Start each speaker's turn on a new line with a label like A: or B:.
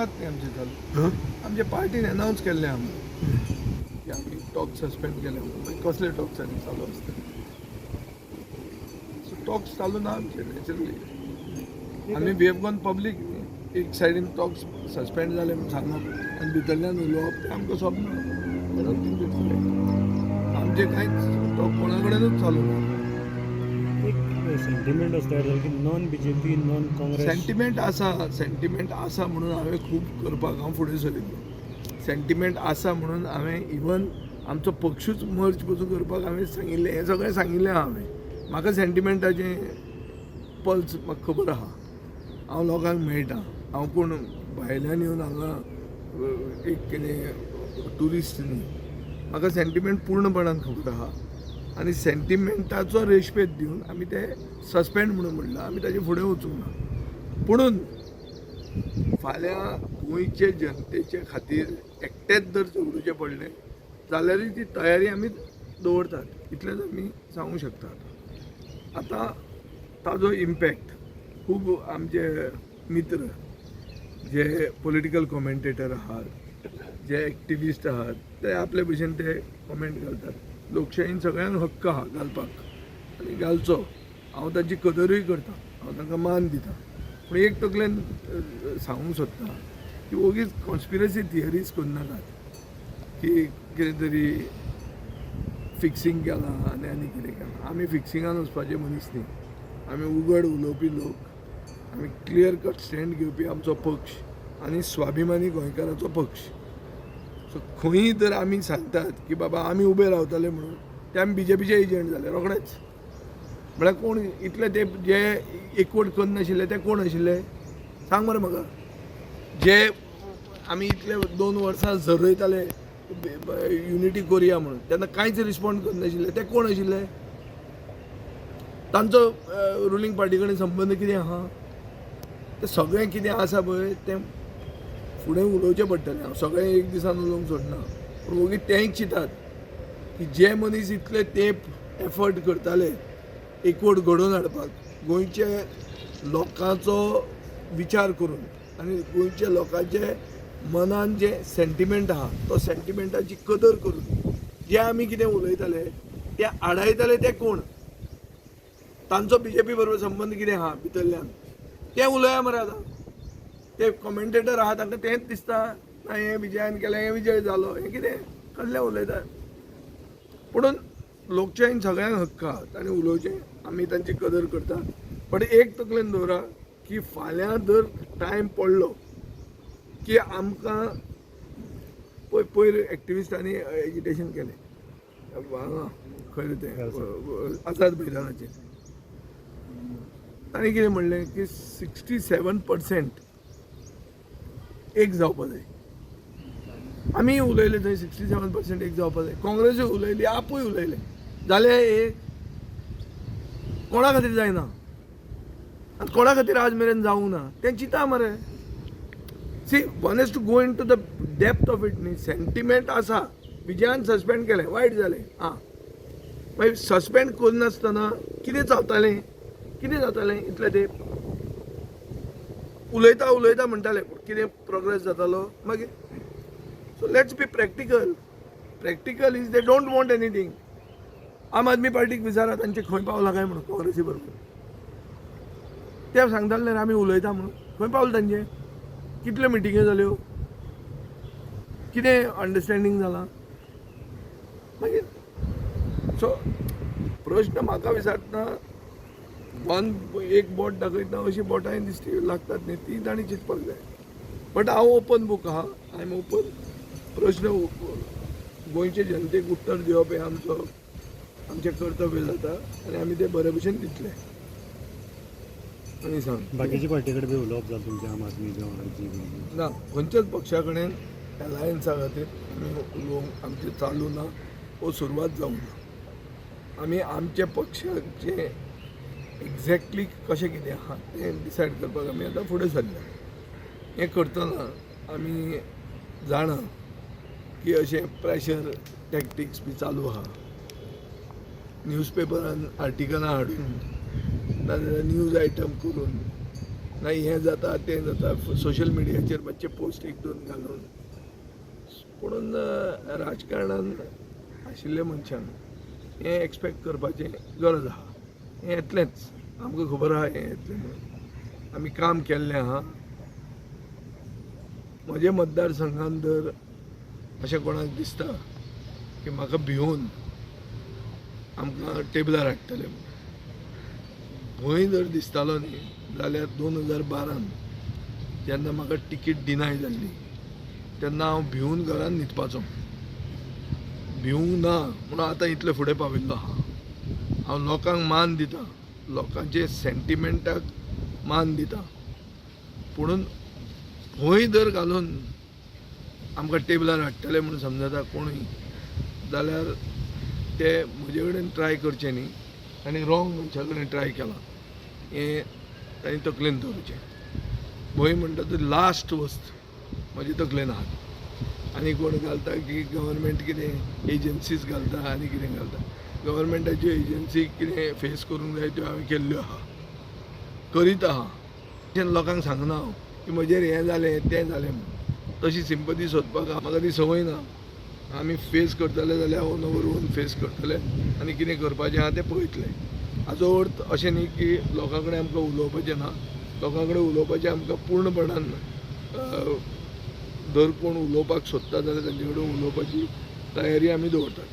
A: नात न्ही आमचे चालू. आमच्या पार्टीन अनावन्स केल्लें आमकां की आमी टॉक सस्पेंड केले म्हणून. मागीर कसले टॉक्स आनी चालू आसता? सो टॉक्स चालू ना आमचे. नॅचरली आमी we have gone public न्ही. एक सायडीन टॉक्स सस्पेंड जाले म्हणून सांगप आनी भितरल्यान उलोवप तें आमकां सोबना. I don't think it's right. आमचे कांयच टॉक कोणा कडेनूच चालू ना.
B: एक सेंटिमेंट असो तयार जालो की non BJP, non Congress.
A: Sentiment आसा, सेंटिमेंट आसा म्हणून हांवें खूब करपाक हांव फुडें सरिल्लो. सेंटिमेंट आसा म्हणून हांवें इवन आमचो पक्षूच मर्ज पसून करपाक हांवें सांगिल्लें. हें सगळें सांगिल्लें हांवें. म्हाका सेंटिमेंटाचें पल्स म्हाका खबर आहा. हांव लोकांक मेळटा. हांव कोण भायल्यान येवन हांगा एक कितें ट्युरिस्ट न्ही. म्हाका सेंटिमेंट पूर्णपणान खबर आहा आनी सेंटिमेंटाचो रेशपेद दिवन आमी ते सस्पेंड म्हणून म्हणलां. आमी ताजे फुडें वचूंक ना. पुणून फाल्यां गोंयचे जनतेचे खातीर एकटेच जर झगडुचें पडलें जाल्यारूय ती तयारी आमी दवरतात, इतलेंच आमी सांगूंक शकतात. आतां ताजो इम्पॅक्ट खूब आमचे मित्र जे पॉलिटिकल कॉमेंटेटर आहात, जे एक्टिविस्ट आहात, ते आपले भशेन ते कॉमेंट घालतात. लोकशाहीन सगळ्यांक हक्क आहा घालपाक आनी घालचो. हांव तांची कदरूय करता, हांव तांकां मान दिता. पूण एक तकलेन सांगूंक सोदता की ओगीच कॉन्स्पिरसी थियरीज करनाकात की कितें तरी फिक्सींग केलां आनी आनी कितें केलां. आमी फिक्सिंगान वचपाचे मनीस न्ही. आमी उगड उलोवपी लोक. आमी क्लियर कट स्टँड घेवपी आमचो पक्ष आनी स्वाभिमानी गोंयकाराचो पक्ष. सो खंयी तर आमी सांगतात की बाबा आमी उबे रावतले म्हणून, ते आमी बीजेपीचे एजंट जाले रोखडेच. म्हळ्यार कोण इतले ते जे एकवट करनाशिल्ले ते कोण आशिल्ले, सांग मरे म्हाका. जे आमी इतले 2 वर्सां झरयताले युनिटी करुया म्हणून, तेन्ना कांयच रिस्पॉन्ड करनाशिल्ले ते कोण आशिल्ले? तांचो रुलींग पार्टी कडेन संबंद कितें आहा? ते सगळें कितें आसा पळय तें फुडें उलोवचें पडटलें. हांव सगळें एक दिसान उलोवंक सोदना. पूण वोगी तेंय चिंतात की जे मनीस इतले तेंप एफर्ट करताले एकवट घडोवन हाडपाक, गोंयचे लोकांचो विचार करून आनी गोंयच्या लोकांचे मनान जे सेंटिमेंट आहा तो सेंटिमेंटाची कदर करून जे आमी कितें उलयताले ते आडायताले ते कोण? तांचो बीजेपी बरोबर संबंद कितें आहा भितरल्यान, ते उलया मरे. आतां ते कॉमेंटेटर आहा, तांकां तेंच दिसता ना, हें विजयान केलें, हें विजय जालो, हें कितें कसलें उलयतात. पुणून लोकशाहीन सगळ्यांक हक्क आहा तांणी उलोवचें. आमी तांची कदर करता. बट एक तकलेन दवरा की फाल्यां जर टायम पडलो की आमकां पळय, पयर एक्टिविस्टांनी एजिटेशन केलें हांगा, खंय रे तें, आझाद मैदानाचेर. तांणी कितें म्हणलें की 67% एक जावपा जाय. आमी उलयले थंय, 67% एक जावपा जाय. काँग्रेसूय उलयली, आपूय उलयले. जालें एक? कोणा खातीर जायना आनी कोणा खातीर आज मेरेन जावंक ना तें चिंता मरे. See, one has to go into the depth of it न्ही. सेंटिमेंट आसा. विजयान सस्पेंड केलें, वायट जालें. आं, मागीर सस्पेंड करनासतना कितें जातालें? कितें जातालें? इतलें तेंप उलयता उलयता म्हणटाले, पूण कितें प्रोग्रेस जातालो मागीर? So let's be practical. Practical is they don't want anything. आम आदमी पार्टीक विचारा, तांचे खंय पावला काय म्हणून काँग्रेसी बरोबर. ते सांगताले न्ही आमी उलयता म्हणून. खंय पावले तांचे? कितल्यो मिटिंग्यो जाल्यो? कितें अंडरस्टँडींग जालां मागीर? सो प्रश्न म्हाका विचारतना वन एक बोट दाखयतना अशी बोटां दिश्टी लागतात न्ही, ती तांणी चिंतपाक जाय. बट हांव ओपन बूक आहा. I am open. प्रश्न गोंयचे जनतेक उत्तर दिवप हें आमचो आमचें कर्तव्य जाता आनी आमी तें बरे भशेन दितले. आनी सांग.
B: बाकीच्या पार्टी कडेन बी उलोवप जालें तुमचें, आम आदमी जावं आरजी बी?
A: ना, खंयच्याच पक्षा कडेन अलायन्सा खातीर आमी उलोवंक आमचें चालू ना वो सुरवात जावंक ना. आमी आमच्या पक्षाचें एक्झॅक्टली कशें कितें आहा तें डिसायड करपाक आमी आतां फुडें सरल्या. हें करतना आमी जाणा की अशें प्रेशर टॅक्टिक्स बी चालू आहा. न्यूज पेपरान आर्टिकलां हाडून नाजाल्यार न्यूज आयटम करून. मागीर हें जाता तें जाता, सोशल मिडियाचेर मातशे पोस्ट एक दोन घालून. पुणून राजकारणान आशिल्ल्या मनशान हें एक्सपेक्ट करपाचें गरज आहा. हें येतलेंच, आमकां खबर आहा हें येतलें म्हणून. आमी काम केल्लें आहा. म्हज्या मतदारसंघान जर अशें कोणाक दिसता की म्हाका भिवून आमकां टेबलार हाडटले म्हणून, भंय जर दिसतालो न्ही जाल्यार 2012 जेन्ना म्हाका तिकीट डिनाय जाल्ली तेन्ना हांव भिवून घरान न्हिदपाचो. भिवूंक ना म्हणून आतां इतले फुडें पाविल्लो आहा. हांव लोकांक मान दिता, लोकांचे सेंटिमेंटाक मान दिता, पुणून भंय जर घालून आमकां टेबलार हाडटले म्हणून समजता कोणूय जाल्यार ते म्हजे कडेन ट्राय करचे न्ही, आनी रॉंग मनशा कडेन ट्राय केलां हें तांणी तकलेन दवरचें. भंय म्हणटा तो लास्ट वस्त म्हजे तकलेन आहा. आनी कोण घालता की गव्हर्मेंट कितें एजन्सीज घालता आनी कितें घालता, गव्हर्मेंटाच्यो एजन्सी कितें फेस करूंक जाय त्यो हांवें केल्ल्यो आहा, करीत आहा. अशें लोकांक सांगना हांव की म्हजेर हें जालें तें जालें म्हणून. तशी सिंपती सोदपाक म्हाका ती संवय ना. आमी फेस करतले जाल्यार ओन our own face करतले आनी कितें करपाचें आहा तें पळयतले. हाचो अर्थ अशें न्ही की लोकां कडेन आमकां उलोवपाचें ना. लोकां कडेन उलोवपाचें आमकां पूर्णपणान जर कोण उलोवपाक सोदता जाल्यार तांचे कडेन उलोवपाची तयारी आमी दवरतात.